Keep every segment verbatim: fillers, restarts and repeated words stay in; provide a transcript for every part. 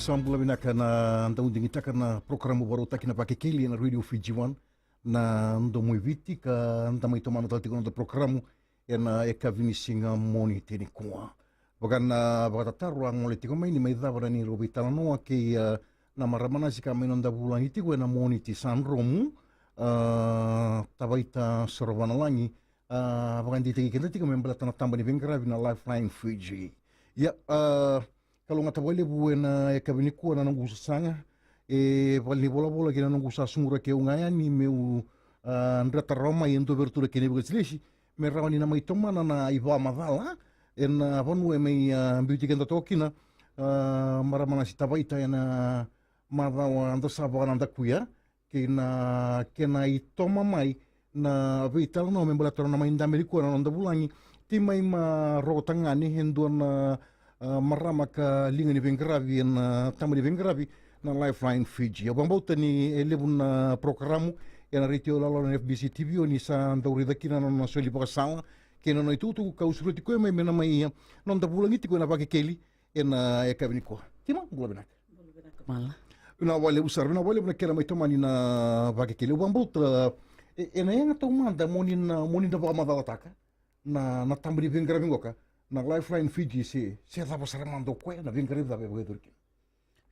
Sa bula vinaka na dau digitaka na porokaramu vakarautaki na Vakekeli ena Radio Fiji One, na Domo i Viti, ka da mai tomana tale tiko na noda porokaramu ena yakavi ni siga Moniti nikua. Vaka na vakatataro a gole tiko mai ni mai cava na neirau veitalanoa kei, a, na marama nasi ka mai noda vulagi tiko ena Moniti, San Romu, a, Tavaita Sorovanalagi, a, vakadeitaki keda tiko me baleta na taba ni veiqaravi na Lifeline Fiji. Ia, a, kalougata vakalevu ena yakavi nikua na noqu sasaga e valenivolavola kei na noqu sa suguraki au ga yani meu, a, dreta rawa mai e dua vei iratou na kena ivakalesilesi me rawa ni na mai tomana na ivakamacala ena vanua e mai, a, biuti keda toka kina, a, marama nasi Tavaita ena macawa da sa vakanadakuya, kei na kena itoma mai na veitalanoa me baleta na mai dabe nikua na noda vulagi, Timaima Rokotagane, e dua na, a, marama ka liga ni veiqaravi ena taba ni veiqaravi na Lifeline Fiji. Au vakabauta ni e levu na porokaramu ena retio lala na F B C T V O ni sa dau raica kina na nona soli vakasala kei na nona itukutuku, ka au sureti koya mai me na mai, a, noda vulagi tiko ena Vakekeli ena yakavi nikua. Tima, bula vinaka. Bula vinaka Mala. Vinaka vakalevu sara, vinaka vakalevu na kena mai tomani na Vakekeli. Au vakabauta, e, ena yaga taumada mo ni na, mo ni na vakamacalataka na, na taba ni veiqaravi qoka na Lifeline Fiji, se, se cava sara mada o koya, na veiqaravi cava e vakayacori kina.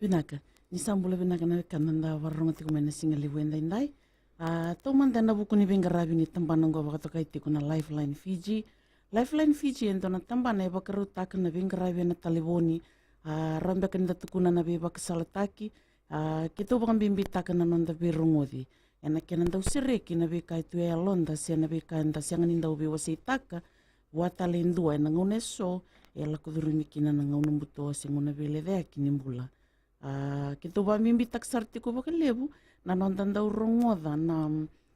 Vinaka. Ni sa bula vinaka na wekada da vakarorogo tiko mai na siga levu edaidai. A, taumada ena vuku ni veiqaravi ni tabana oqo vakatokai tiko na Lifeline Fiji. Lifeline Fiji e dua na tabana e vakarautaka na veiqaravi ena talevoni. A, rawa beka ni da tukuna na veivakasalataki. A, keitou vakabibitaka na noda veirogoci ena kena dau sereki na veika e tu e yaloda se na veika eda sega ni dau veiwaseitaka vua tale e dua ena gauna eso e lako curumi kina na gauna buto se gauna veilecayaki ni bula. A, keitou vakabibitaka sara tiko vakalevu na noda dau rogoca na,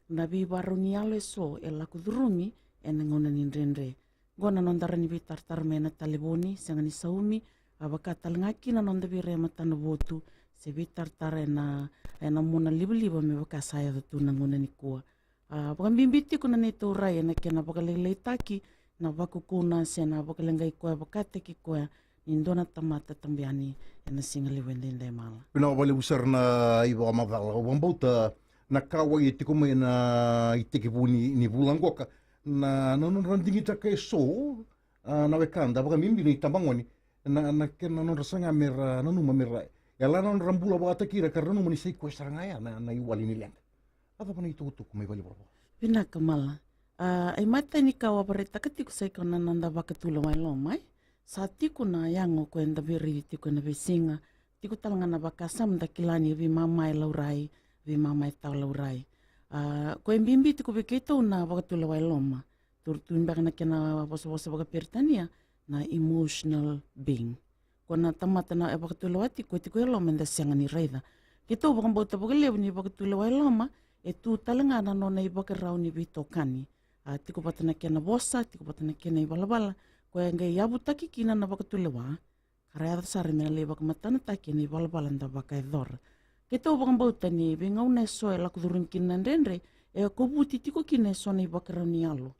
na veivakarau ni yalo eso e lako curumi ena gauna ni dredre. Oqo na noda rawa ni veitaratara mai ena talevoni, sega ni saumi, a, vaka tale ga kina na noda veirai e matanavotu se veitaratara ena, ena mona livaliva me vaka sa yaco tu na gauna nikua. A, vakabibi tiko na neitou rai ena kena vakalailaitaki na vakukuna se na vakaleqai koya vakataki koya ni dua na tamata tabu yani ena siga levu edaidai Mala. Vinaka vakalevu sara na ivakamacala. Au vakabauta na kauwai e tiko mai ena itekivu ni, ni vula qoka, na, na nodra digitaka eso, a, na wekada, vakabibi na itabagone, na, na kena nodra saga me ra nanuma me ra, e la na nodra bula vakataki ira ka ra nanuma ni sa i koya sara ga ya na, na iwali ni leqa. A cava na itukutuku mai valenivolavola? Vinaka Mala. A, e matai ni ka au a vakaraitaka tiko sa i koya na noda vakatulewa e loma, e. Sa tiko na yago ko eda veiraici tiko ena veisiga. Tiko tale ga na vakasama da kila ni veimama e laurai, veimama e tawa laurai. A, ko e bibi tiko vei keitou na vakatulewa e loma. Turu tu beka na kena vosavosa vakaperitania na emotional being. Ko na tamata na e vakatulewa tiko, tiko e loma eda sega ni raica. Keitou vakabauta vakalevu ni vakatulewa e loma e tu tale ga na nona ivakarau ni veitokani. A, tiko vata na kena vosa, tiko vata na kena ivalavala, ko e qai yavutaki kina na vakatulewa, ka ra yaco sara me na lai vakamatanataki ena ivalavala da vakayacora. Keitou vakabauta ni veigauna eso e lako curumi kina na dredre, e kovuti tiko kina eso na ivakarau ni yalo.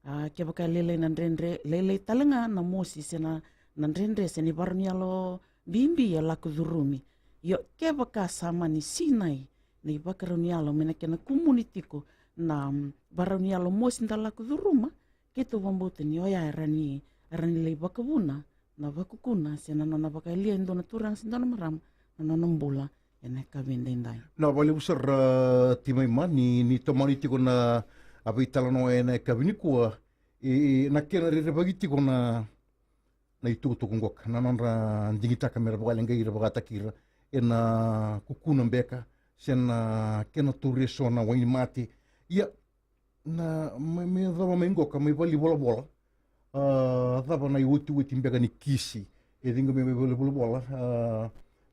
A, kevaka e lailai na dredre, lailai tale ga na mosi se na, na dredre se na ivakarau ni yalo bibi e lako curumi. Io, kevaka sa mani sinai na ivakarau ni yalo mai na kena kumuni tiko na, mm, vakarau ni yalo mosi da lako curuma, keitou vakabauta ni oya e rawa ni, e rawa ni lai vakavuna na vakukuna se na nona vakayalia e dua na turaga se dua na marama na nona bula ena yakavi edaidai. Vinaka vakalevu sara, a, Timaima, ni, ni tomani tiko na, a, veitalanoa ena yakavi nikua, e, e, na kena rerevaki tiko na, na itukutuku qoka, na nodra digitaka me ra vakaleqai ira vakataki ira ena kukuna beka se na kena tauri eso na wainimate. Ia, na, me, me yacova mai qoka mai valenivolavola, a, cava na iotioti beka ni kisi e ciqomi mai valenivolavola, a,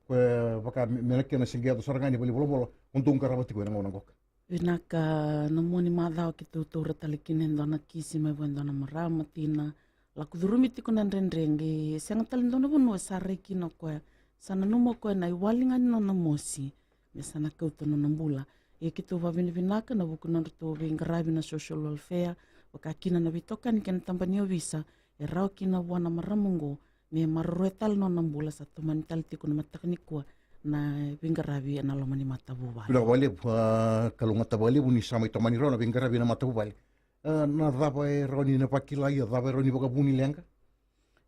ko e vaka me, me na kena se qai yaco sara ga ni valenivolavola o dou qarava tiko ena gauna qoka? Vinaka. Na mua ni macawa keitou taura tale kina e dua na kisi mai vua e dua na marama tina lako curumi tiko na dredre, qai sega tale dua na vanua sa rai kina o koya, sa nanuma o koya na iwali ga ni nona mosi me sa na kauta nona bula. Ia keitou vakavinavinaka na vuku ni nodratou veiqaravi na social welfare, vaka kina na veitokani kei na taba ni ovisa e rawa kina vua na marama oqo me maroroya tale nona bula. Sa tomani tale tiko na mataka nikua na veiqaravi ena loma ni matavuvale. Vinaka vakalevu, a, kalougata vakalevu ni sa mai tomani rawa na veiqaravi ena matavuvale. A, na cava e rawa ni na vakilai, a cava e rawa ni vakavuni leqa?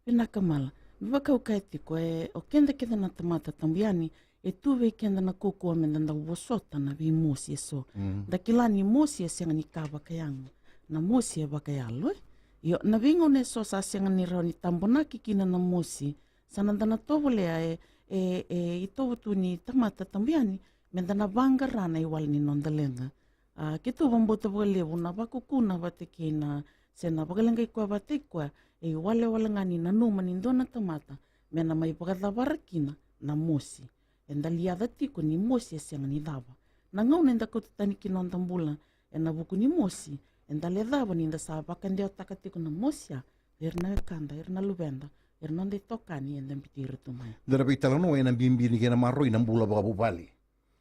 Vinaka Mala. Me vaka au kaya tiko, e, o keda kece na tamata tabu yani, e tu vei keda na kaukauwa meda dau vosota na veimosi eso. Mm. Da kila ni mosi e sega ni ka vakayago. Na mosi e vakayalo, e. Io, na veigauna eso sa sega ni rawa ni tabonaki kina na mosi. Sa na da na tovolea, e, e, e itovo tu ni tamata tabu yani, meda na vaqara na iwali ni noda leqa. A, keitou vakabauta vakalevu na vakukuna vata kei na, se na vakaleqai koya vata kei koya, e iwalewale ga ni nanuma ni dua na tamata me na mai vakacavara kina na mosi. Eda liaca tiko ni mosi e sega ni cava. Na gauna eda kauta tani kina noda bula ena vuku ni mosi, eda lecava ni da sa vakadewataka tiko na mosi ya vei ira na wekada, ira na luveda, ira noda itokani eda biuti ira tu mai. Da na veitalanoa ena bibi ni kena maroroi na bula vakavuvale.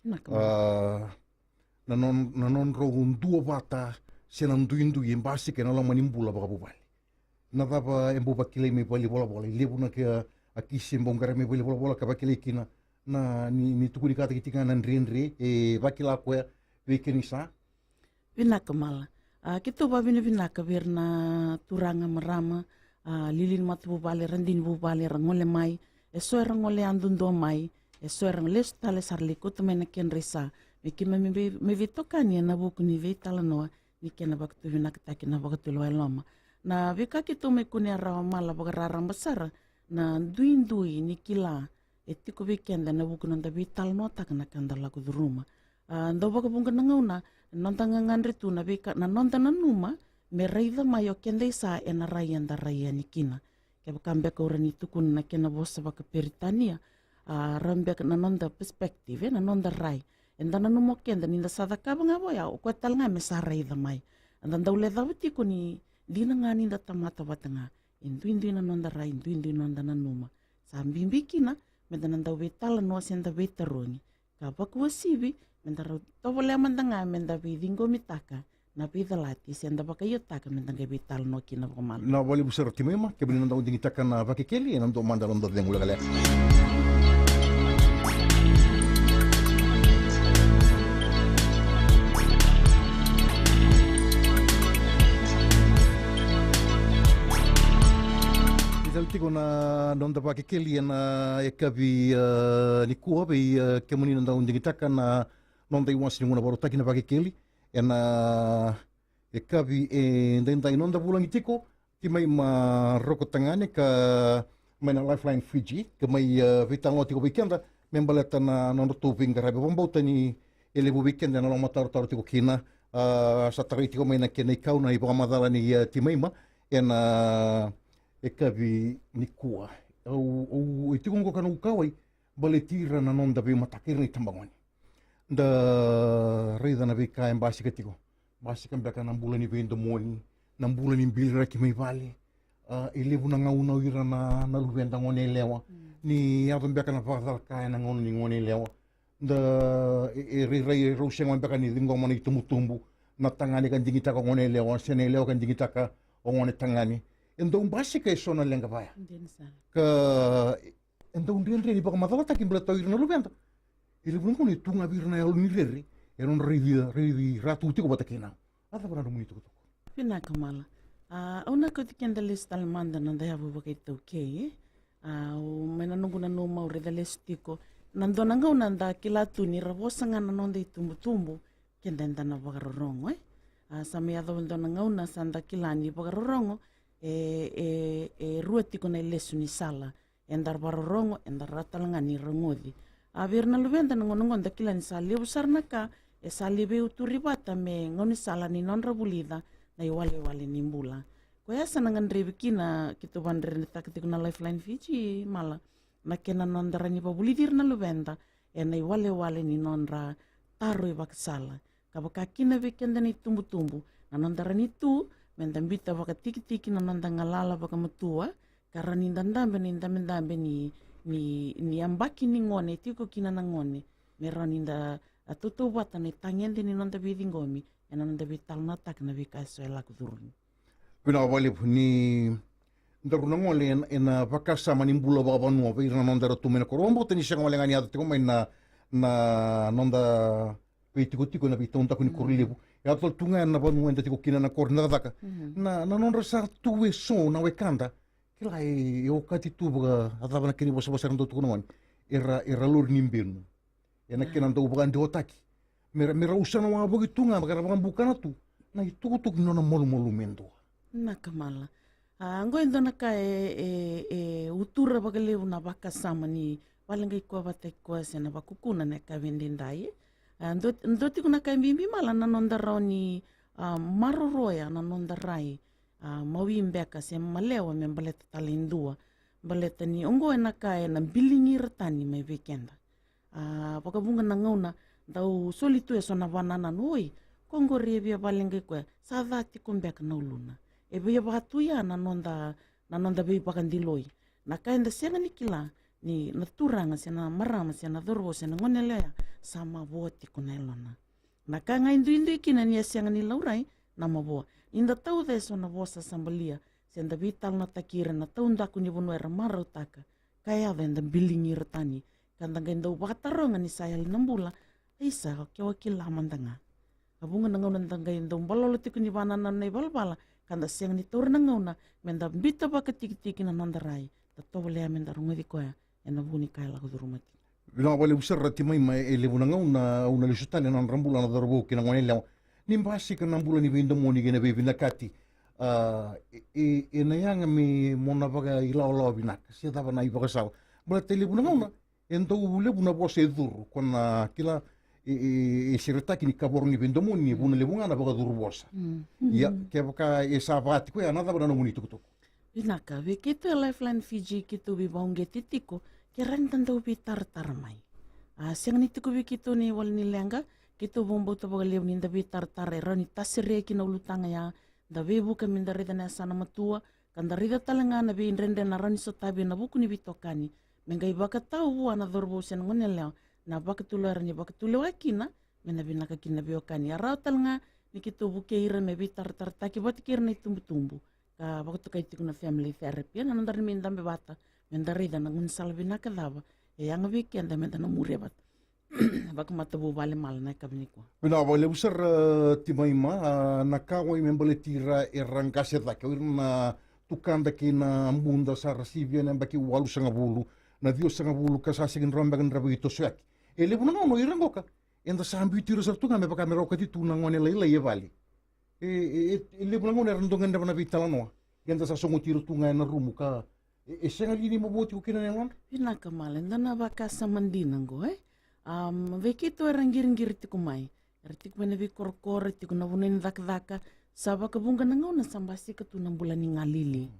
Vinaka. A, na non-, na nodrau duavata se na duidui e basika ena loma ni bula vakavuvale. Na cava e bau vakilai mai valenivolavola, e levu na kena, a, kisi e bau qaravi mai valenivolavola ka vakilai kina na, ni, ni tukuni ka takitaka na dredre e vakila koya vei keda ni sa. Vinaka Mala. A, keitou vakavinavinaka vei ira na turaga, marama, a, liuliu ni matavuvale, radini vuvale, era gole mai, eso era gole yadudua mai, eso era lesu tale sa ra lai kauta mai na kedra isa. Me keimami vei-, me veitokani ena vuku ni veitalanoa ni kena vakatuvinakataki na vakatulewa e loma. Na veika keitou mai kunea rawa Mala vakararaba sara, na duidui ni kila e tiko vei keda ena vuku ni noda veitalanoataka na ka da lako curuma. A, dau vakavuqa na gauna, noda gagadre tu na veika, na noda nanuma me raica mai o keda isa ena rai eda rai yani kina. Kevaka beka au rawa ni tukuna na kena vosa vakaperitania, a, rawa beka na noda perspective, e, na noda rai. Eda nanuma o keda ni da sa cakava ga vaya, o koya tale ga me sa raica mai. Eda dau lecava tiko ni dina ga ni da tamata vata ga. E duidui na noda rai, duidui na noda nanuma. Sa bibi kina meda na dau veitalanoa se da veitarogi ka vakauasivi, meda rau tovolea mada ga meda veiciqomitaka na veicalati se da vakaiotaka meda qai veitalanoa kina vakamala. Na vakalevu sara Timaima, kemuni na dau digitaka na Vakekeli, ena dua mada na noda cegu lekaleka. Ni tale tiko na noda Vakekeli ena yakavi, e, nikua vei, e, kemuni na dau digitaka na noda iwase ni gauna vakarautaki na Vakekeli. Ena yakavi edaidai noda vulagi tiko Timaima Rokotagane ka mai na Lifeline Fiji, ka mai, e, veitalanoa tiko vei keda me baleta na nodratou veiqaravi. Vakabauta ni e levu vei keda ena lomatarotaro tiko kina, a, sa tarai tiko mai na kena ikau na ivakamacala nei, e, Timaima ena yakavi nikua. Au, au, e tiko oqo ka noqu kauwai, baleti ira na noda veimataka, ira na itabagone. Da raica na veika e basika tiko. Basika beka na bula ni veidomoni, na bula ni biliraki mai vale. A, e levu na gauna o ira na, na luveda, gone yalewa. Mm. Ni yaco beka na vakacalaka ena gauna ni gone yalewa. Da, e, e rairai, e rau sega beka ni ciqoma na itubutubu na tagane ka digitaka o gone yalewa, se na yalewa ka digitaka o gone tagane. E dau basika eso na leqa vaya. Dina sara. Ka e dau dredre ni vakamacalataki baleta o ira na luveda. E levu na gauna e tu ga vei ira na yalo ni rere, e nodra raici, raici ratu tiko vata kei na. A cava na nomuni itukutuku? Vinaka Mala. A, au na kauti keda lesu tale mada na noda yavu vakaitaukei, e. A, au mai na noqu nanuma au raica lesu tiko. Na dua na gauna da kila tu ni ra vosa ga na noda itubutubu, keda eda na vakarorogo, e. A, sa mai yaco dua na gauna sa da kila ni vakarorogo, e, e, e rua tiko na ilesu ni sala. Eda vakarorogo, eda rawa tale ga ni rogoci. A, vei ira na luveda na gauna qo da kila ni sa levu sara na ka e sa lai veiuturi vata me gaunisala ni nodra vulica na iwalewale ni bula. Koya sa na gadrevi kina, keitou vakadredretaka tiko na Lifeline Fiji, Mala, na kena noda rawa ni vavulici ira na luveda ena iwalewale ni nodra taro ivakasala. Ka vaka kina vei keda na itubutubu, na noda rawa ni tu meda biuta vakatikitiki na noda galala vakamatua, ka rawa ni da dabe na idabedabe ni, ni, ni yabaki ni gone e tiko kina na gone, me rawa ni da, a, tautauvata na itagede ni noda veiciqomi ena noda veitalanoataka na veika eso e lako curumi. Vinaka vakalevu. Ni Daru na gole ena, ena vakasama ni bula vakavanua vei ira na noda era tu mai na koro. Vakabauta ni sega wale ga ni yaco tiko mai na, na noda veitikotiko ena veitaudaku ni koro levu. E yaco tale tu ga ena vanua eda tiko kina na koro ni cakacaka. Na, na nodra sa tu eso na wekada. Kila e, e okati tu vaka a cava na kena ivosavosa era dau tukuna gone. Era, era lori ni benu. Ena kena dau vakadewataki. Me ra, me ra usana wavoki tu ga, me ra vakabukana tu na itukutuku ni nona malumalumu e dua. Na kamala. A, oqo e dua na ka e, e, e utura vakalevu na vakasama ni vale qai koya vata kei koya se na vakukuna na ka vei daidai. A, dua, dua tiko na ka e bibi mala na noda rawa ni, a, maroroya na noda rai. A, mawi beka se malewa me baleta tale e dua. Baleta ni oqo e na ka e na biligi ira tani mai vei keda. A, vakavuqa na gauna dau soli tu eso na vanananu, oi, ko qori e via vale qai koya, sa ca tiko beka na uluna. E via vaka tu ya na noda, na noda veivakadiloi. Na ka eda sega ni kila ni na turaga se na marama se na cauravou se na gone yalewa ya sa mavoa tiko na yalona. Na ka ga e duidui kina ni a sega ni laurai na mavoa. Ni da tauca eso na vosa sabalia se da veitalanoataki ira na taudaku ni vanua era marautaka. Ka yaco eda biligi ira tani. Ka da qai dau vakataroga ni sa yali na bula. Isa, ke o kila mada ga. A vuqa na gauna da qai dau balolo tiko ni vanananu na ivalavala. Ka da sega ni taura na gauna me da biuta vakatikitiki na noda rai. Da tovolea me da rogoci koya ena vuku ni ka e lako curuma tiko. Vinaka vakalevu sara Timaima, e levu na gauna au na lesu tale na nodra bula na cauravou kei na gone yalewa. Ni basika na bula ni veidomoni kei na veivinakati. A, e, e, e na yaga me mo na vakailawalawa vinaka se cava na ivakasala. Baleta e levu na gauna e dau levu na vosa e curu, ko na kila e, e, e seretaki ni kavoro ni veidomoni e vu na levu ga na vakacuru vosa. Ia, kevaka e sa vaka tiko ya, na cava na nomuni itukutuku? Vinaka, vei keitou e Lifeline Fiji keitou veivauqeti tiko, ke rawa ni da dau veitaratara mai. A, sega ni tiko vei keitou na iwali ni leqa, keitou vakabauta vakalevu ni da veitaratara e rawa ni tasere kina ulutaga ya, da veivuke me da raica na yasana matua, ka da raica tale ga na veidredre na rawa ni sotavi ena vuku ni veitokani, me qai vakatau vua na cauravou se na gone yalewa, na vakatulewa era ni vakatulewa kina, me na vinaka kina na veiwekani. A rawa tale ga ni keitou vukei ira me veitaratara taki vata kei ira na itubutubu. Ka vakatokai tiko na family therapy, ena noda rai me dabe vata, me da raica na gaunisala vinaka cava e yaga vei keda me da na muria vata. Vakamatavuvale mala na yakavi nikua. Vinaka vakalevu sara Timaima, a, na kauwai me baleti ira era qase cake, o ira na tukada kei na buda sa ra sivia na yabaki walusagavulu, na ciwasagavulu ka sa sega ni rawa beka ni ra veitosoyaki. E levu na gauna o ira qoka eda sa biuti ira sara tu ga me vaka me ra okati tu na gone lailai e vale. E, e, e, e levu na gauna era dau gadreva na veitalanoa. Ia da sa sogoti ira tu ga ena rumu ka e, e sega li ni mavoa tiko kina na yalodra? Vinaka mala, e dua na vakasama dina qo, e? Am, vei keitou era qiriqiri tiko mai. Era tiko mai na veikorokoro, tiko na vanua ni cakacaka. Sa vakavuqa na gauna sa basika tu na bula ni galili.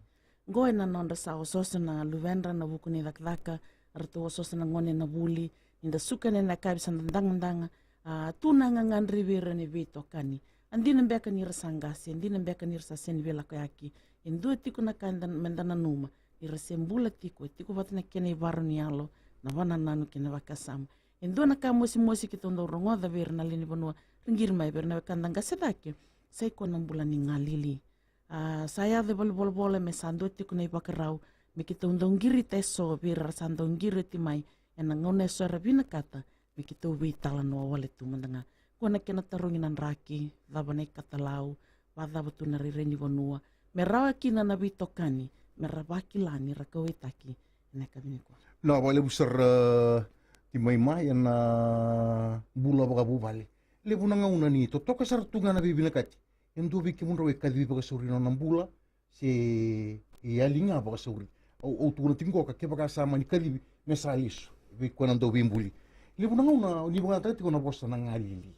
Qo ena nodra sa osooso na luvedra ena vuku ni cakacaka, ratou osooso na gone ena vuli, ni da suka ena yakavi sa da dagadaga, a, tu na gagadre vei ira ni veitokani. A dina beka ni ra sa qase, a dina beka ni ra sa sega ni veilakoyaki. E dua tiko na ka eda, me da nanuma, ni ra se bula tiko, e tiko vata na kena ivarau ni yalo, na vanananu kei na vakasama. E dua na ka mosimosi keitou dau rogoca vei ira na lewe ni vanua, ra qiri mai vei ira na wekada qase cake, sa i koya na bula ni galili. A, sa yaco e valenivolavola me sa dua tiko na ivakarau me keitou dau qirita eso vei ira era sa dau qiri oti mai ena gauna eso era vinakata me keitou veitalanoa wale tu mada ga. Ko na kena tarogi na draki, cava na ikatalau, vacava tu na rairai ni vanua, me rawa kina na veitokani me ra vakila ni ra kauwaitaki ena yakavi nikua. Na vakalevu sara, e, Timaima, ena bula vakavuvale. Levu na gauna ni totoka sara tu ga na veivinakati. E dua vei kemudrau e kacivi vakasauri na nona bula, se e yali ga vakasauri. Au, au tukuna tiko qoka kevaka sa mani kacivi me sa lesu vei koya na dauveibuli. Levu na gauna ni vakayagataka tiko na vosa na galili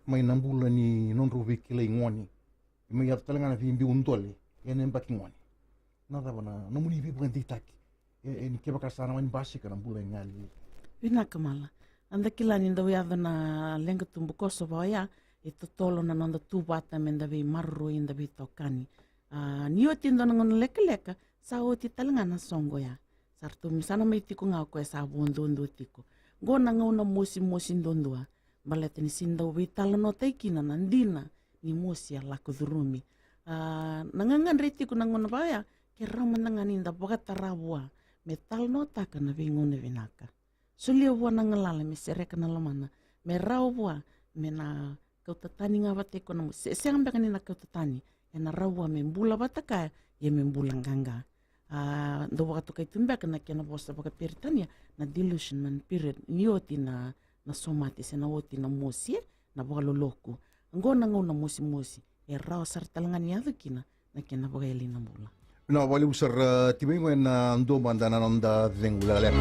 mai na bula ni nodrau veikilai gone. Mai yaco tale ga na veibiu dole ena yabaki gone. Na cava na nomuni veivakadeitaki? E, e, ni kevaka sa na mani basika na bula e galili. Vinaka mala. A da kila ni dau yaco na leqa tubukoso vaka oya, e totolo na noda tu vata me da veimaroroi, da veitokani. A, ni oti e dua na gauna lekaleka, sa oti tale ga na soqo ya. Sa ratou, sa na mai tiko ga o koya sa vo duadua tiko. Qo na gauna mosimosi duadua. Baleta ni sega ni dau veitalanoataki kina na dina ni mosi a lako curumi. A, na gagadre tiko na gauna vaka oya, ke rawa mada ga ni da vakatara vua me talanoataka na veigauna vinaka. Solia vua na galala me sereka na lomana, me rawa vua me na kauta tani ga vata iko na mo-, se-, sega beka ni na kauta tani, e na rawa vua me bula vata kaya, ia me bula qaqa. A, dau vakatokai tu beka na kena vosa vakaperitania na delusionment period, ni oti na, na somate se na oti na mosi, e, na vakaloloku. Oqo na gauna mosimosi, e rawa sara tale ga ni yaco kina na kena vakayali na bula. Na vakalevu sara, a, Timei, mai na dua mada na noda cegu lekaleka.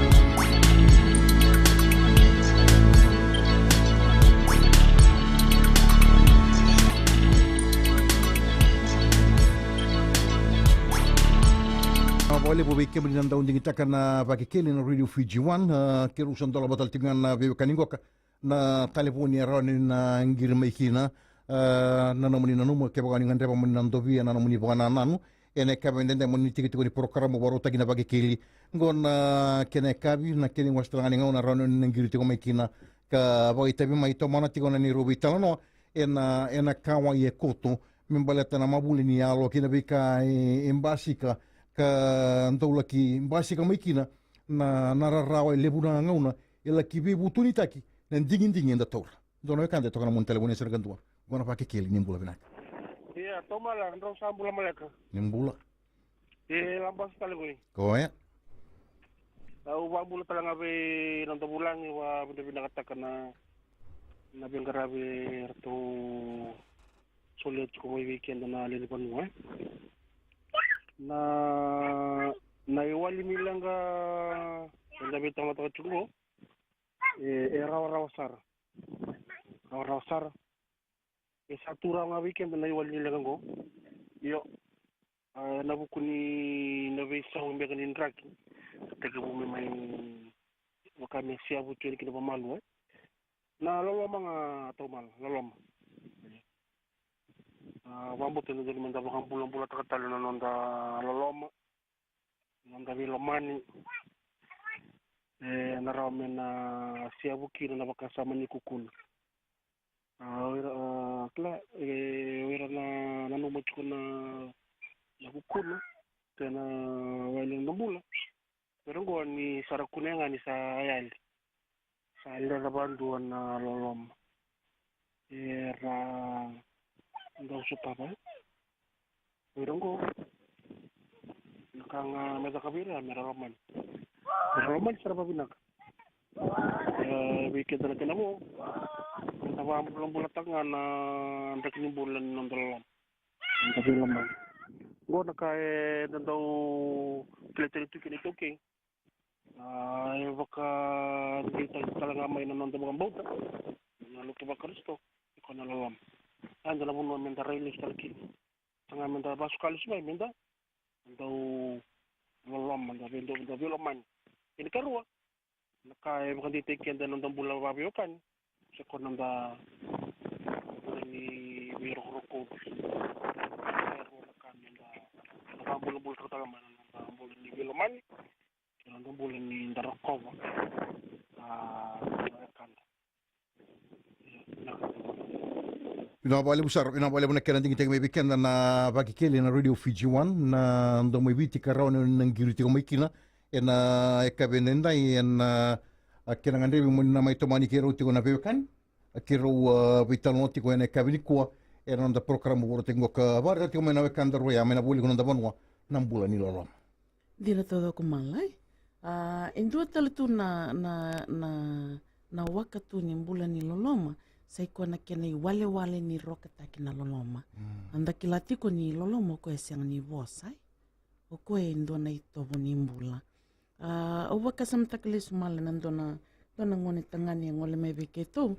Na vakalevu vei kemuni na dau digitaka na Vakekeli na Radio Fiji One, a, keirau sa dolava tale tiko ga na veiwekani qoka na talevoni e rawa ni na qiri mai kina. A, na nomuni nanuma kevaka ni gadreva mo ni na dovia na nomuni vakanananu e na yakavi edaidai mo ni tikotiko ni porokaramu vakarautaki na Vakekeli. Qo na kena yakavi, na kena iwase tale ga ni gauna e rawa ni na qiri tiko mai kina ka vakaitavi mai, tomana tiko na neirau veitalanoa e na, e na kauwai e koto me baleta na mavule ni yalo kei na veika e, e basika, ka dau laki basika mai kina na, na rarawa e levu na gauna e laki veivutunitaki na digidigi eda taura. Dua na wekada e toka na nomuni talevoni, e sa na ka dua. Qo na Vakekeli, ni bula vinaka. Ia, taumala, drau sa bula maleka? Ni bula. E, Labasa tale qoi. Koya. Au vakabula tale ga vei noda vulagi, vakavinavinakataka na, na veiqaravi eratou solia tiko mai vei keda na lewe ni vanua, e. Na, na iwali ni leqa eda veitalanoataka tiko qo, e, e rawarawa sara. Rawarawa sara. E sa tu rawa ga vei keda na iwali ni leqa qo. Io. A, ena vuku ni na veisau beka ni draki, tekivu me mai vaka me seavu tu yani kina vakamalua, e. Na loloma ga, taumala, loloma. A, vakabauta ni dodonu meda vakabulabulataka tale na noda loloma, noda veilomani. E na rawa me na seavu kina na vakasama ni kukuna. A, o ira, a, kila, e, o ira na nanuma tiko na, na kukuna kei na wai ni noda bula. O ira oqo ni sa ra kunea ga ni sa yali. Sa leca vakadua na loloma. Era dau sotava, e. O ira oqo, na ka ga me caka vei ira, me ra lomani. Me ra lomani sara vakavinaka. E, vei keda na kena vo, meda vakabulabulataka ga na draki ni bula ni noda loloma. Meda veilomani. Oqo na ka eda dau kilai tani tu kina iTaukei. A, e vakadeitaki tale ga mai na noda vakabauta na lotu vaKarisito, iko na loloma. A, eda na vanua meda rai lesu tale kina. Sa ga meda vakasuka lesu mai, meda dau loloma, da vei, da veilomani. Kena ikarua, na ka e vakadeitaki keda na noda bula vakaveiwekani, se ko na noda bula ni veirokoroko. Ikarua na ka meda, da vakabulabulataka tale mai na noda bula ni veilomani. Kei na noda bula ni da rokova, a, na wekada. Vinaka vakalevu sara, vinaka vakalevu na kena digitaki mai vei keda na Vakekeli na Radio Fiji One, na Domo i Viti, ka rawa ni na qiri tiko mai kina ena yakavi edaidai, ena, a, kena gadrevi mo ni na mai tomani kei rau tiko na veiwekani. A, keirau, a, veitalanoa tiko ena yakavi nikua ena noda porokaramu vakarautaki qo ka vakaraitaka tiko mai na wekadaru ya mai na vualiku ni noda vanua, na bula ni loloma. Dina taucoko, Mala, e. A, e dua tale tu na, na, na, na waka tu ni bula ni loloma, sa i koya na kena iwalewale ni rokataki na loloma. Mm. Eda kila tiko ni loloma o koya e sega ni vosa, e. O koya e dua na itovo ni bula. A, au vakasamataka lesu, Mala, na dua na, dua na gone tagane e gole mai vei keitou.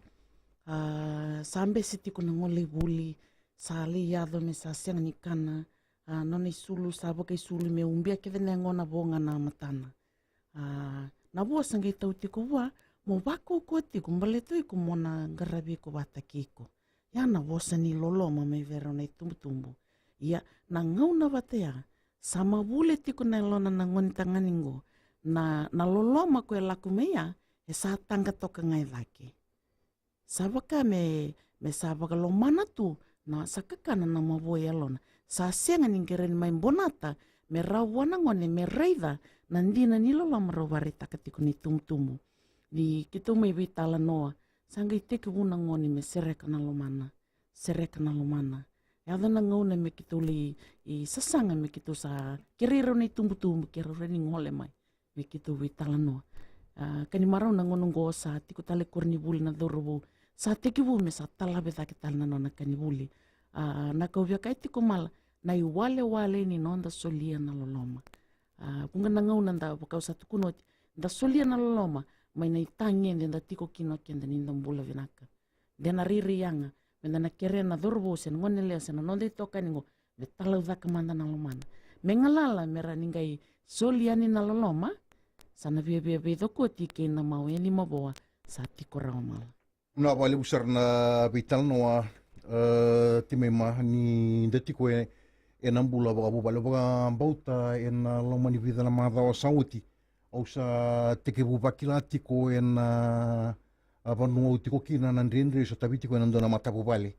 A, sa bese tiko na gole i vuli, sa lai yaco me sa sega ni kana. A, nona isulu sa vakaisulu me ubia kece na yagona, vo ga na matana. A, na vosa qai tau tiko vua, mo vakaukauwa tiko baleta o iko mo na qaravi iko vata kei iko. Ya na vosa ni loloma mai vei rau na itubutubu. Ia, na gauna vata ya, sa mavule tiko na yalona na gone tagane qo, na, na loloma ko e lako mai ya, e sa taqa toka ga e cake. Sa vaka me, me sa vakalomana tu, na sa kakana na mavoa e yalona. Sa sega ni qai rawa ni mai bonata me rawa vua na gone me raica na dina ni loloma rau vakaraitaka tiko na itubutubu. Ni keitou mai veitalanoa, sa qai tekivu na gone me sereka na lomana, sereka na lomana. Yaco na gauna me keitou lai, i sasaga me keitou sa kerei rau na itubutubu ke rau rawa ni gole mai me keitou veitalanoa. A, ka ni marau na gauna oqo sa tiko tale koronivuli na cauravou, sa tekivu me sa talave cake tale na nona ka ni vuli. A, na ka au via kaya tiko, Mala, na iwalewale ni noda solia na loloma. A, vuqa na gauna da, vaka au sa tukuna oti, da solia na loloma mai na itagede da tiko kina o keda ni da bula vinaka. De na rairai yaga me da na kerea na cauravou se na gone yalewa se na noda itokani oqo me talaucaka mada na lomana, me galala, me rawa ni qai soli yani na loloma. Sa na viavia veicokoti kei na mau yani mavoa sa tiko rawa, Mala. Na vakalevu sara na veitalanoa, e, Timaima, ni da tiko e, ena bula vakavuvale. Vakabauta ena loma ni vica na macawa sa oti, au sa tekivu vakila tiko ena, a, vanua au tiko kina na dredre e sotavi tiko ena dua na matavuvale.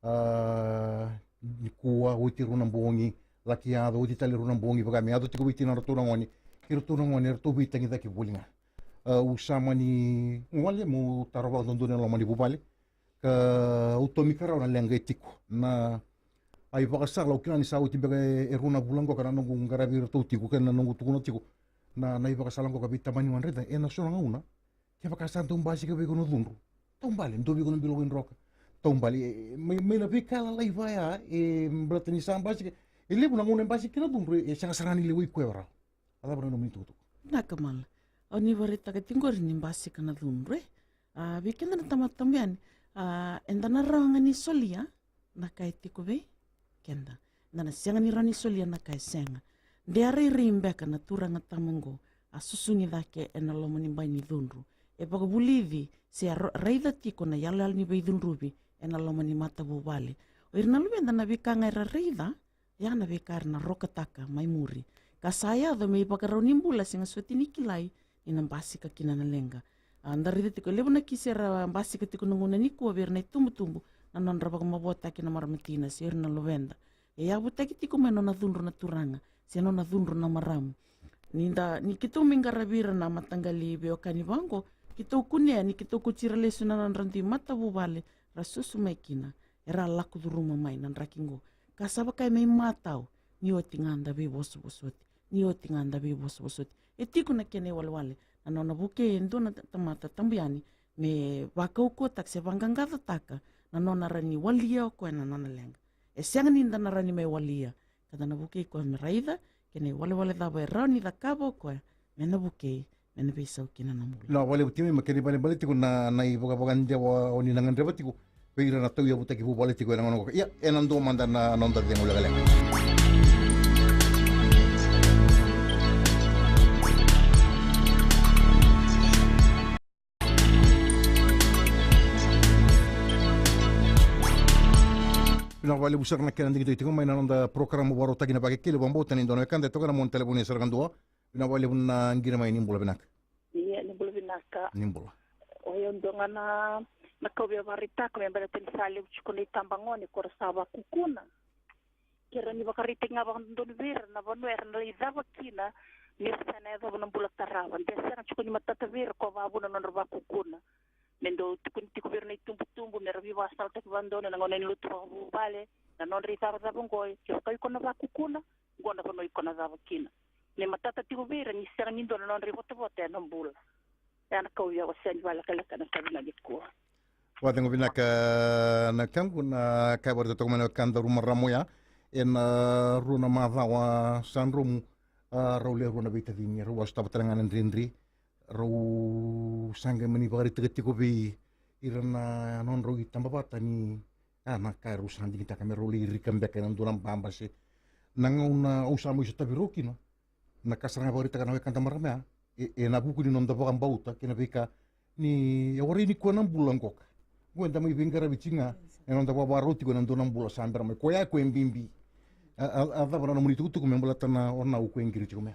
A, nikua oti rua na bogi, laki yaco oti tale rua na bogi, vaka me yaco tiko vei tinadratou na gone, kei ratou na gone, eratou veitagicaki voli ga. A, au sa mani gole meu taro vakadodonu ena loma ni vuvale, ka au tomika rawa na leqa e tiko. Na, a, ivakasala, au kila ni sa oti beka e, e rua na vula oqo ka na noqu qaravi iratou tiko, kei na noqu tukuna tiko na, na ivakasala oqo ka veitamani, au raica ena so na gauna, kevaka sa dau basika vei iko na cudru, taubale, dua vei iko na bilo wai droka, taubale, e, e, mai, mai na veika lalai vaya, e, baleta ni sa basika, e levu na gauna e basika kina na cudru, e, e sega sara ga ni lewai koya rawa. A cava na nomuni itukutuku? Vinaka, Mala. O ni vakaraitaka tiko qori ni basika na cudru, e? A, vei keda na tamata tabu yani, a, eda na rawa ga ni solia na ka e tiko vei keda. Eda na sega ni rawa ni solia na ka e sega. De a rairai beka na turaga tama oqo a susugi cake ena loma ni bai ni cudru, e vakavulici se a ro-, raica tiko na iyaloyalo ni veicudruvi ena loma ni matavuvale. O ira na luveda na veika ga era raica, ya na veika era na rokataka mai muri, ka sa yaco me ivakarau ni bula sega soti ni kilai ni na basika kina na leqa. A, da raica tiko e levu na kisi era basika tiko na gauna nikua vei ira na itubutubu, na nodra vakamavoataki na marama tina se ira na luveda. E yavutaki tiko mai nona cudru na turaga se nona cudru na marama. Ni da, ni keitou mai qaravi ira na mataqali veiwekani vaqo, keitou kunea ni keitou kauti ira lesu na nodra dui matavuvale ra susu mai kina, era lako curuma mai na draki qo. Ka sa vaka e mai matau, ni oti ga da veivosovosoti, ni oti ga da veivosovosoti. E tiko na kena iwalewale na nona vukei e dua na ta-, tamata tabu yani me vakaukauwataka se vaqaqacotaka na nona rawa ni walia o koya na nona leqa. E sega ni da na rawa ni mai walia, ka da na vukei koya me raica kei na iwalewale cava e rawa ni cakava o koya me na vukei, me na veisau kina na bula. Na vakalevu Timaima, kena ibalebale tiko na, na ivakavakadewa o ni na gadreva tiko vei ira na tauyavutaki vuvale tiko ena gauna oqo. Ia, ena dua mada na noda cegu lekaleka. Vinaka vakalevu sara na kena digitaki tiko mai na noda porokaramu vakarautaki na Vakekeli, vakabauta ni dua na wekada e toka na mona talevoni e sara ga dua. Vinaka vakalevu na qiri mai, ni bula vinaka. Ia, ni bula vinaka. Ni bula. O yau dua ga na, na ka au via vakaraitaka me baleta ni sa levu tiko na itabagone ko ra sa vakukuna. Ke ra ni vakaraitaki ga vakadodonu vei ira na vanua era na lai cava kina, ni ra sa na yacova na bula tarava. De sega tiko ni matata vei ira ko vavuna na nodra vakukuna. Me dau tukuni tiko vei ira na itubutubu me ra veivakasalataki vakadodonu ena gauna ni lotu vakavuvale, na nodra icavacava oqo, kevaka iko na vakukuna, oqo na vanua iko na cava kina. Me matata tiko vei ira ni sega ni dua na nodra ivotavota ena bula. Ena kau via wasea ni vakalekaleka na ka vinaka nikua. Vakacegu vinaka na kaqu, na ka e vakaraitaka toka mai na wekada Ruma Ramoya, ena rua na macawa sa dromu, a, rau lewe rua na veitacini, rau a sotava tale ga na dredre, rau sa qai mani vakaraitaka tiko vei ira na nodrau itabavata ni, a, na ka erau sa digitaka me rau lai rika beka ena dua na baba se na gauna au sa mai sotavi rau kina. Na ka sara ga e vakaraitaka na wekada marama ya, e, ena vuku ni noda vakabauta kei na veika ni e warai nikua na bula qoka. Qo eda mai veiqaravi tiko ga ena noda vavarau tiko ena dua na bula sa bera mai. Koya ko e bibi. A, a, a cava na nomuni tukutuku me baleta na o nau ko e qiri tiko mai?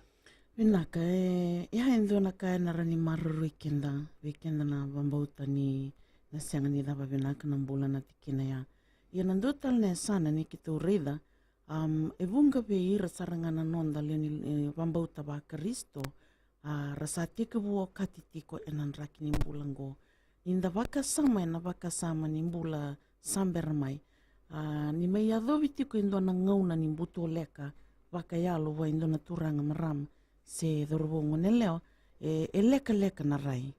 Vinaka, e, ia e dua na ka ena rawa ni maroroi keda, vei keda na vakabauta ni na sega ni cava vinaka na bula na tikina ya. Ia na dua tale na yasana ni keitou raica, Am, e vuqa vei ira sara ga na noda lewe ni, e, vabauta vaKarisito, a, ra sa tekivu okati tiko ena draki ni bula oqo. Ni da vakasama ena vakasama ni bula sa bera mai, a, ni mai yacovi tiko e dua na gauna ni butoleka vakayalo vua e dua na turaga, marama se cauravou, goneyalewa, e, e lekaleka na rai.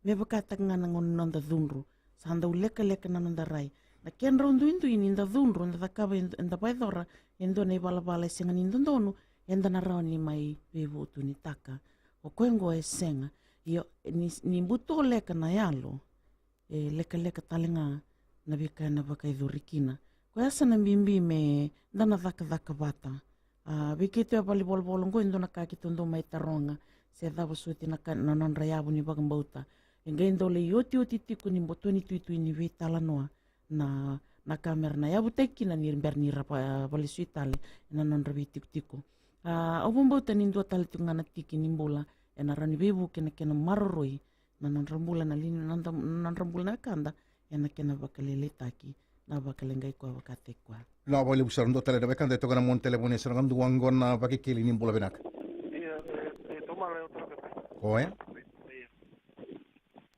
Me vakataka ga na gauna ni noda cudru, sa dau lekaleka na noda rai. Na kedrau duidui ni da cudru, da cakava e, da vakayacora e dua na ivalavala e sega ni dodonu, eda na rawa ni mai veivutunitaka. O koya oqo e sega. Io, ni, ni butoleka na yalo, e lekaleka tale ga na veika ena vakayacori kina. Koya sa na bibi me da na cakacaka vata. A, vei keitou e valenivolavola oqo, e dua na ka keitou dau mai taroga se cava soti na ka, na nodra yavu ni vakabauta. E qai dau lai otioti tiko ni boto ni tuitui ni veitalanoa na, na ka me ra na yavutaki kina ni bera ni ra va-, valesu tale ena nodra veitikotiko. A, au vakabauta ni dua tale tiko ga na tiki ni bula ena rawa ni veivuke na kena maroroi na nodra bula na lini, na nodra, na nodra bula na wekada, ena kena vakalailaitaki na vakaleqai koya vakataki koya. Na vakalevu sara, dua tale na wekada e toka na mona telefoni, e sara ga dua oqo na Vakekeli, ni bula vinaka. Ia, e, e, tomala, e toka. Koya? Ia.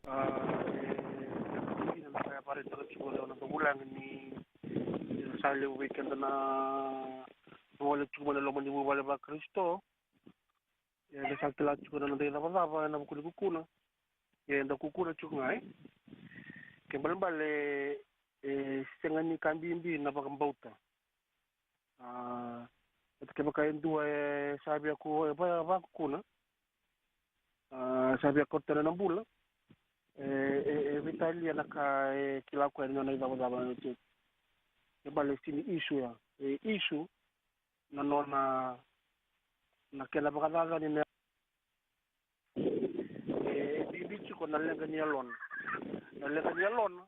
A, e, e, na ka e vakaraitaka tiko na nona vulagi ni, ni sa levu vei keda na, na gole tiko mai na loma ni vuvale vaKarisito. Eda sa kila tiko na noda icavacava ena vuku ni kukuna. Eda kukuna tiko ga, e. Kena ibalebale, e sega ni ka bibi na vakabauta. A, eda kevaka e dua e sa via ku-, e va-, vakukuna. A, sa via kauta na bula. E, e, e veitalia na ka e kila o koya ni nona icavacava na tiko. Kena ibalebale e sega ni issue ya. E issue na nona, na kena vakacacani na, e, e bibi tiko na leqa ni yalona. Na leqa ni yalona,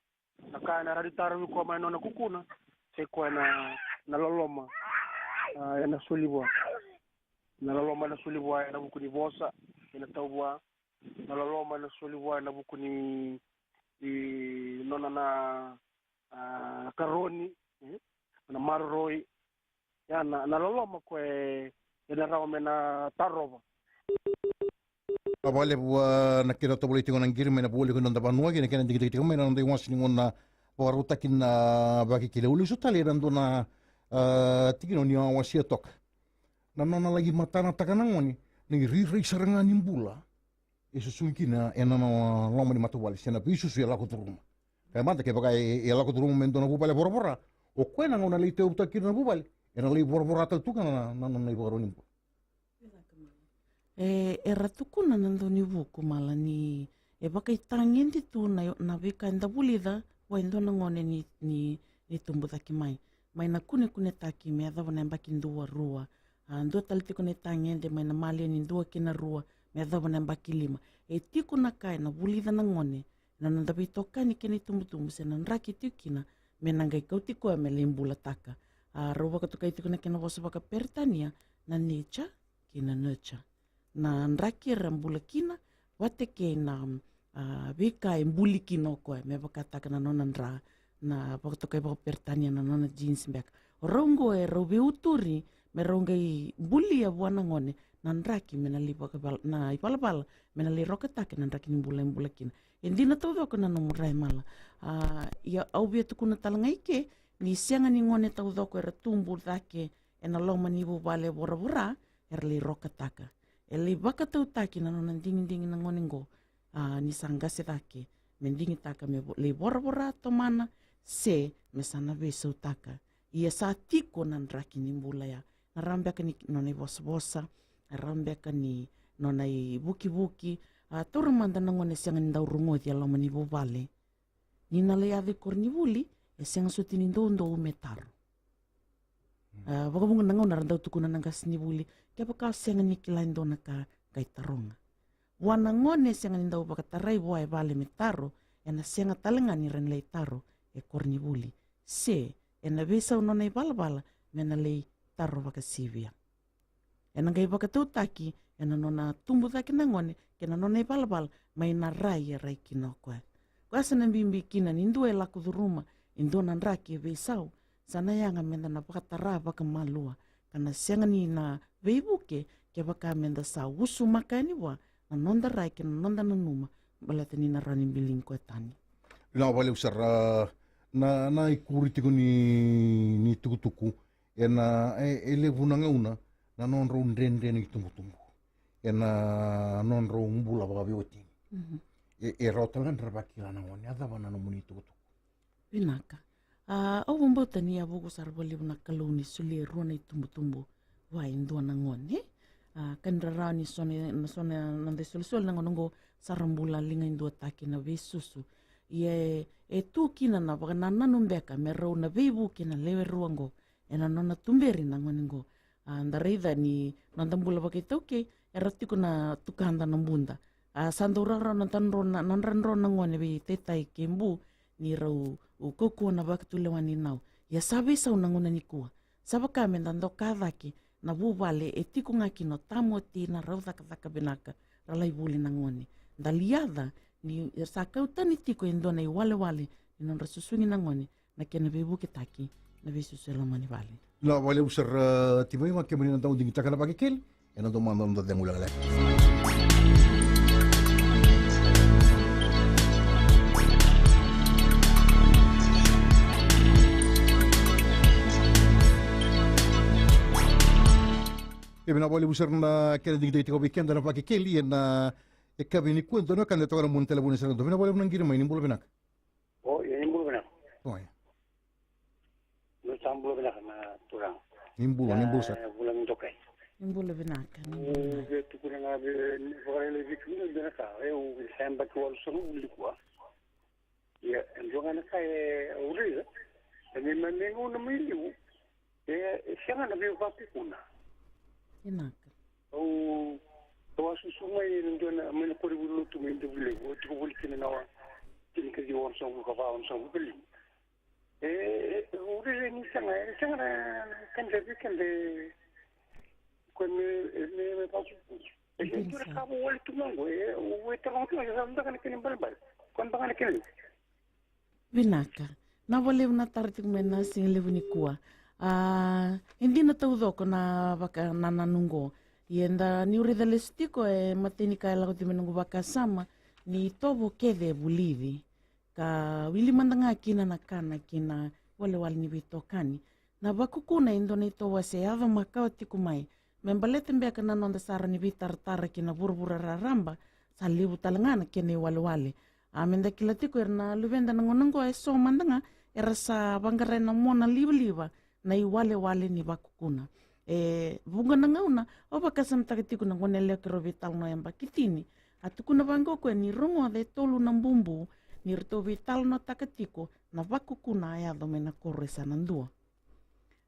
na ka ena rawa ni tarovi koya mai na nona kukuna, sai koya na, na loloma, a, ena soli vua. Na loloma ena soli vua ena vuku ni vosa ena tau vua. Na loloma ena soli vua ena vuku ni, i, nona na, a, karoni, e, na maroroi. Ia na, na loloma koya ena rawa me na tarova. Vakalevu, a, na kena tovolei tiko na qiri mai na vuli ko noda vanua kei na kena digidigi tiko mai na noda iwasi ni gauna vakarautaki na Vakekeli. Au lesu tale ena dua na, a, tikina o ni a wasia toka. Na nona laki matanataka na gone na irairai sara ga ni bula e susugi kina ena nona loma ni matavuvale, se na veisusu e lako curuma. Kaya mada kevaka e, e lako curuma mai e dua na vuvale voravora, o koya na gauna e lai tauyavutaka kina na vuvale, ena lai voravora tale tu ga na, na, na nona ivakarau ni bula. E, era tukuna na daunivuku, Mala, ni e vakaitagede tu na, na veika eda vulica vua e dua na gone ni, ni, ni tubu cake mai. Mai na kunekunetaki me yacova na yabaki dua, rua. A, dua tale tiko na itagede mai na maliwa ni dua ki na rua me yacova na yabaki lima. E tiko na ka ena vulica na gone ena noda veitokani kei na itubutubu se na draki e tiko kina me na qai kauti koya me lai bulataka. A, rau vakatokai tiko na kena vosa vakaperitania na nature kei na nurture. Na draki era bula kina vata kei na, a, veika e buli kina o koya, me vakataka na nona dra, na vakatokai vakaperitania na nona genes beka. O rau oqo e rau veiuturi me rau qai bulia vua na gone na draki me na lai vakaval-, na ivalavala me na lai rokataka na draki ni bula e bula kina. E dina taucoko na nomu rai, Mala. A, ia au via tukuna tale ga i ke ni sega ni gone taucoko era tubu cake ena loma ni vuvale voravora era lai rokataka. E lai vakatautaki na nona digidigi na gone oqo, a, ni sa qase cake, me digitaka me vo-, lai voravora tomana, se me sa na veisautaka. Ia sa tiko na draki ni bula ya. Na rawa beka ni nona ivosavosa, na rawa beka ni nona ivukivuki. A, taura mada na gone e sega ni dau rogoci e loma ni vuvale. Ni na lai yaco i koronivuli, e sega soti ni doudou me taro. A, vakavuqa na gauna era dau tukuna na qasenivuli, kevaka o sega ni kila e dua na ka, qai taroga. Vua na gone e sega ni dau vakatarai vua e vale me taro, ena sega tale ga ni rawa ni lai taro e koronivuli. Se ena veisau nona ivalavala me na lai taro vakasivia. Ena qai vakatautaki ena nona tubu cake na gone kei na nona ivalavala mai na rai e rai kina o koya. Koya sa na bibi kina ni dua e lako curuma e dua na draki e veisau, Sa na yaga meda na vakatara vakamalua ka na sega ni na veivuke kevaka meda sa usumaka yani vua na noda rai kei na noda nanuma baleta ni na rawa ni biligi koya tani. Vinaka vakalevu sara. Na, na ikuri tiko ni, ni tukutuku, e na, e, e levu na gauna na nodrau dredre na itubutubu e na nodrau bula vakaveiwatini. Mhm. E, e rawa tale ga ni ra vakila na gone. A cava na nomuni tukutuku? Vinaka. A, au vakabauta ni a vuku sara vakalevu na Kalou ni solia e rua na itubutubu vua e dua na gone. A, ka ni rarawa ni so na, na so na noda isolisoli na gauna oqo sa ra bula liga e duataki na veisusu. Ia e, e tu kina na vakanananu beka me rau na veivuke na lewe rua oqo e na nona tuberi na gone oqo. A, da raica ni noda bula vakaitaukei era tiko na tukada na buda. A, sa dau rawarawa na nodra dro na, nodra dro na gone vei taitai kei bu ni rau kaukauwa na vakatulewa ni nau. Ia sa veisau na gauna nikua. Sa vaka meda doka cake na vuvale e tiko ga kina o tama o tina, rau cakacaka vinaka, ra lai vuli na gone. Da liaca ni sa kau tani tiko e dua na iwalewale ni nodra susugi na gone, na kena veivuketaki na veisusu e loma ni vale. Vinaka vakalevu sara, a, Timaima, kemuni na dau digitaka na Vakekeli e na dua mada na noda cegu lekaleka. E vinaka vakalevu sara na kena digitaki tiko vei keda na Vakekeli e na, e, yakavi nikua. Dua na wekada e toka na mua ni talevoni sara. Dua, vinaka vakalevu na qiri mai, ni bula vinaka. O, ia ni bula vinaka. O, ia. Ni sa bula vinaka na turaga. Ni bula, ni bula sara. Ia, vula ni dokai. Ni bula vinaka, ni bula vinaka. Au via tukuna ga vei, ni vakalailai vei kemuni na ka, e, au sa yabaki walusagavulu nikua. Ia, e dua ga na ka e au raica, e neimami gauna mai liu, e, e sega na veivakakukuna. Vinaka. Au, au a susu mai ena dua na, mai na koro ni lotu mai Davuilevu, au tiko voli kina na wa, tinikaciwa onosagavulu ka va, onosagavulu ka lima. E, e, au rairai ni sega, e sega na, na ka dredre kece. Koya me, me, me vaka. E, e, dua na ka vou wale tu ga oqo, e, au e taroga tu ga, sa beka na kena ibalebale. Koya beka na kena. Vinaka. Vinaka vakalevu na taro tiko mai na siga levu nikua. A, e dina taucoko na vakanananu oqo. Ia eda niu raica lesu tiko e matai ni ka e lako tiko mai noqu vakasama ni itovo kece e vulici. Ka wili mada ga kina na kana kei na walewale ni veitokani. Na vakukuna e dua na itovo a se yaco makawa tiko mai. Me baleta beka na noda sa rawa ni veitaratara ki na vuravura raraba, sa levu tale ga na kena iwalewale. A, meda kila tiko era na luveda na gauna oqo e so mada ga era sa vaqara na mona livaliva na iwalewale ni vakukuna. E vuqa na gauna au vakasamataka tiko na gone yalewa keirau veitalanoa yabaki tini. A tukuna vaqo o koya ni rogoca e tolu na bubu ni ratou veitalanoataka tiko na vakukuna a yaco mai na koro e sa na dua.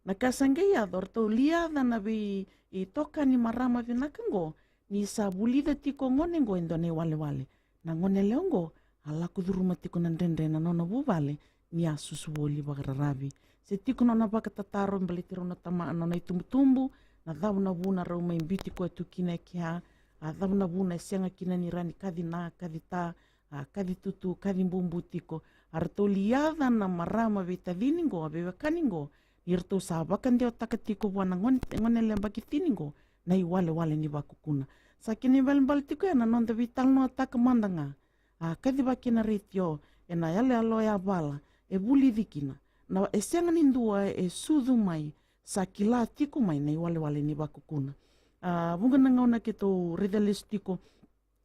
Na ka sa qai yaco, ratou liaca na veitokani marama vinaka oqo ni sa vulica tiko o gone oqo e dua na iwalewale. Na gone yalewa oqo a lako curuma tiko na dredre na nona vuvale ni a susu voli vakararavi. Se tiko nona vakatataro baleti rau na tama, nona itubutubu, na cava na vuna rau mai biuti koya tu kina e kea, a cava na vuna e sega kina ni rawa ni kaci na, kaci ta, a kaci tutu, kaci bubu tiko. A ratou liaca na marama veitacini qo, a veiwekani qo, ni ratou sa vakadewataka tiko vua na gone, gone yalewa yabaki tini qo na iwalewale ni vakukuna. Sa kena ibalebale tiko ya na noda veitalanoataka mada ga. A kacivaki ena retio, ena yaloyalo yavala e vulici kina. Na, e sega ni dua e sucu mai sa kila tiko mai na iwalewale ni vakukuna. A vuqa na gauna keitou raica lesu tiko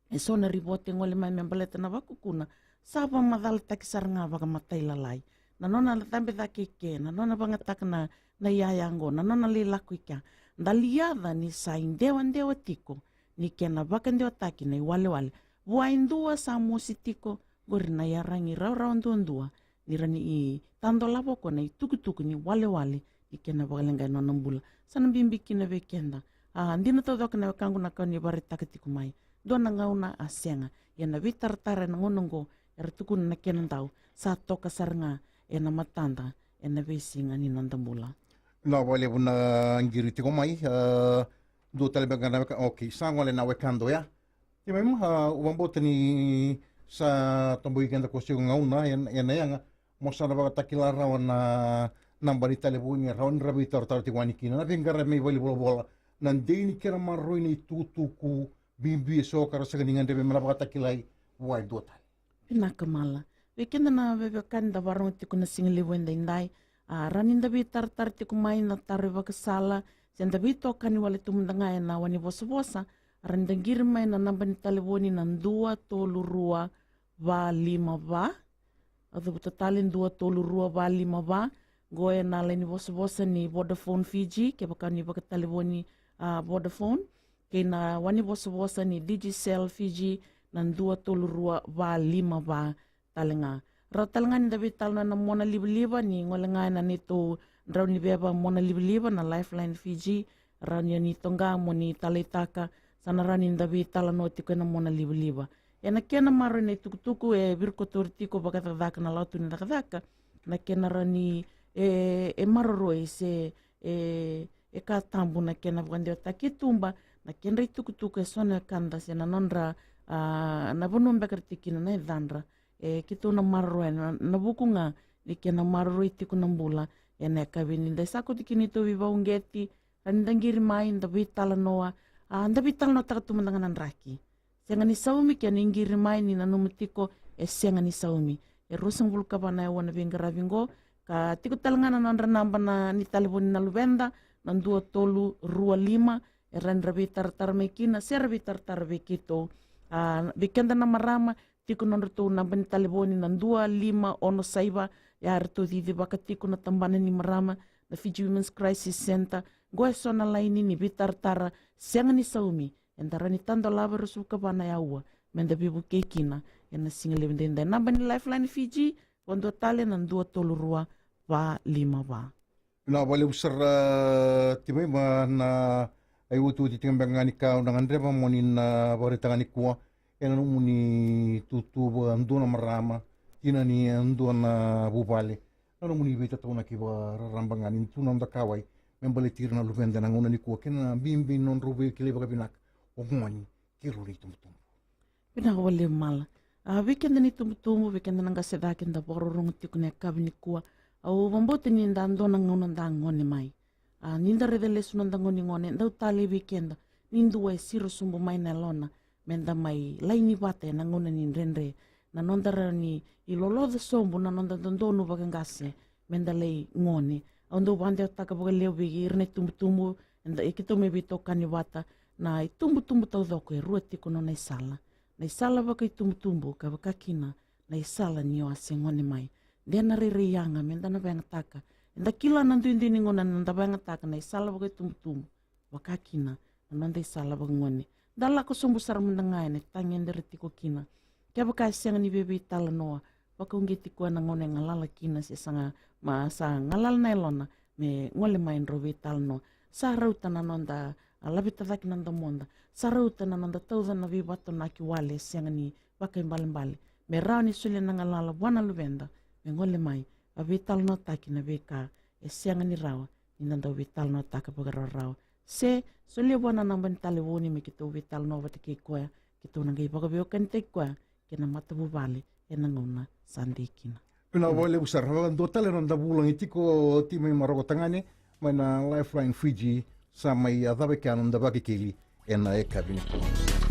e so na ripote e gole mai me baleta na vakukuna, sa vakamacalataki sara ga vakamatailalai. Na nona cabe cake i ke, na nona vagataka na, na iyaya oqo, na nona lai lako i kea. Da liaca ni sa idewadewa tiko ni kena vakadewataki na iwalewale. Vua e dua sa mosi tiko, qori na iyaragi rawarawa duadua ni rawa ni tadolava o koya na itukutuku ni walewale ni kena vakaleqai na nona bula. Sa na bibi kina vei keda. A dina taucoko na wekaqu na ka ni vakaraitaka tiko mai. Dua na gauna a sega. Ia na veitaratara ena gauna oqo era tukuna na kena dau sa toka sara ga ena matada ena veisiga ni noda bula. Vinaka vakalevu na qiri tiko mai. A dua tale beka na weka, okay, sa gole na wekada oya. Timaima, a, au vakabauta ni sa tabaki keda ko sega gauna ena, ena yaga mo sa na vakatakila rawa na, naba ni talevoni e rawa ni ra veitaratara tiko yani kina na veiqaravi mai valenivolavola, na dei ni kena maroroi na itukutuku bibi eso ka ra sega ni gadreva me na vakatakilai vua e dua tale. Vinaka Mala. Vei keda na veiwekani da vakarorogo tiko na siga levu edaidai, a, rawa ni da veitaratara tiko mai na taro ivakasala se da veitokani wale tu mada ga ena wani vosavosa, rawa ni da qiri mai na naba ni talevoni na dua tolu rua va lima va. A cavuta tale, dua tolu rua va lima va. Qo ena laini vosavosa ni Vodafone Fiji, kevaka ni vakatalevoni, a, Vodafone, kei na wani vosavosa ni Digicel Fiji, na dua tolu rua va lima va tale ga. Rawa tale ga ni da veitalanoa ena mona livaliva, ni gole ga ena neitou drau ni veva mona livaliva na Lifeline Fiji, rawa ni o ni toqa mo ni taleitaka, sa na rawa ni da veitalanoa tiko ena mona livaliva. Ena kena maroroi na itukutuku e virikotori tiko vakacakacaka na lawatu ni cakacaka, na kena rawa ni, e, e maroroi se, e, e ka tabu na kena vakadewataki e tuba na kedra itukutuku eso na wekada se na nodra, a, na vanua beka ra tiko kina, na yacadra. E, keitou na maroroya na, na vuku ga ni kena maroroi tiko na bula ena yakavi ni da sa kauti kina neitou veivakauqeti, rawa ni da qiri mai da veitalanoa, a, da veitalanoataka tu mada ga na draki. Sega ni saumi, kena iqiri mai ni nanuma tiko e sega ni saumi. E ruasagavulu ka va na aua na veiqaravi qo, ka tiko tale ga na nodra naba na ni talevoni na luveda, na dua tolu rua lima, e rawa ni ra veitaratara mai kina se ra veitaratara vei keitou. A, vei keda na marama, tiko nodratou naba ni talevoni na dua lima ono saiva, ia eratou cicivaka tiko na tabana ni marama na Fiji Women's Crisis Centre. Qo eso na laini ni veitaratara sega ni saumi, eda rawa ni tadolava e ruasagavulu ka va na aua me da veivukei kina ena siga levu edaidai. Naba ni Lifeline Fiji, vakadua tale na dua tolu rua va lima va. Vinaka vakalevu sara, Timaima, na iotioti tiko beka ga ni ka au na gadreva mo ni na vakaraitaka nikua ena nomuni itutu vakadua na marama, tina ni dua na vuvale, na nomuni veitataunaki vakararaba ga ni tu na noda kauwai me baleti ira na luveda ena gauna nikua kei na bibi ni nodrau veikilai vakavinaka o gone kei rau na itubutubu. Vinaka vakalevu Mala. A, vei keda na itubutubu, vei keda na qase cake da vakarorogo tiko ena yakavi nikua, au vakabauta ni da dua na gauna da gone mai. A, ni da raica lesu noda gonegone, dau talei vei keda ni dua e siro sobu mai na yalona me da mai laini vata ena gauna ni dredre. Na noda rawa ni loloca sobu na noda dodonu vakaqase me da lai gone. Au dau vakadewataka vakalevu vei ira na itubutubu, eda, e keitou mai veitokani vata, na itubutubu taucoko e rua tiko nona isala. Na isala vakaitubutubu ka vaka kina na isala ni o a se gone mai. De na rairai yaga me da na vakayagataka. Eda kila na duidui ni gauna na noda vakayagataka na isala vakaitubutubu vaka kina na noda isala vakagone. Da lako sobu sara mada ga ena tagedre tiko kina. Kevaka e sega ni veiveitalanoa, vakauqeti koya na gauna e galala kina se sa ga, ma sa galala na yalona me gole mai drau veitalanoa. Sa rauta na noda, a, laveta cake na domoda. Sa rauta na noda tauca na veivakatonaki wale e sega ni vakaibalebale, me rawa ni solia na galala vua na luveda me gole mai, a, veitalanoataki na veika e sega ni rawa ni da dau veitalanoataka vakarawarawa. Se solia vua na naba ni talevoni me keitou veitalanoa vata kei koya, keitou na qai vakaveiwekanitaki koya kei na matavuvale ena gauna sa dei kina. Vinaka vakalevu sara. Vakadua tale na noda vulagi tiko, Timaima Rokotagane, mai na Lifeline Fiji, sa mai yacova e kea na noda Vakekeli ena yakavi nikua.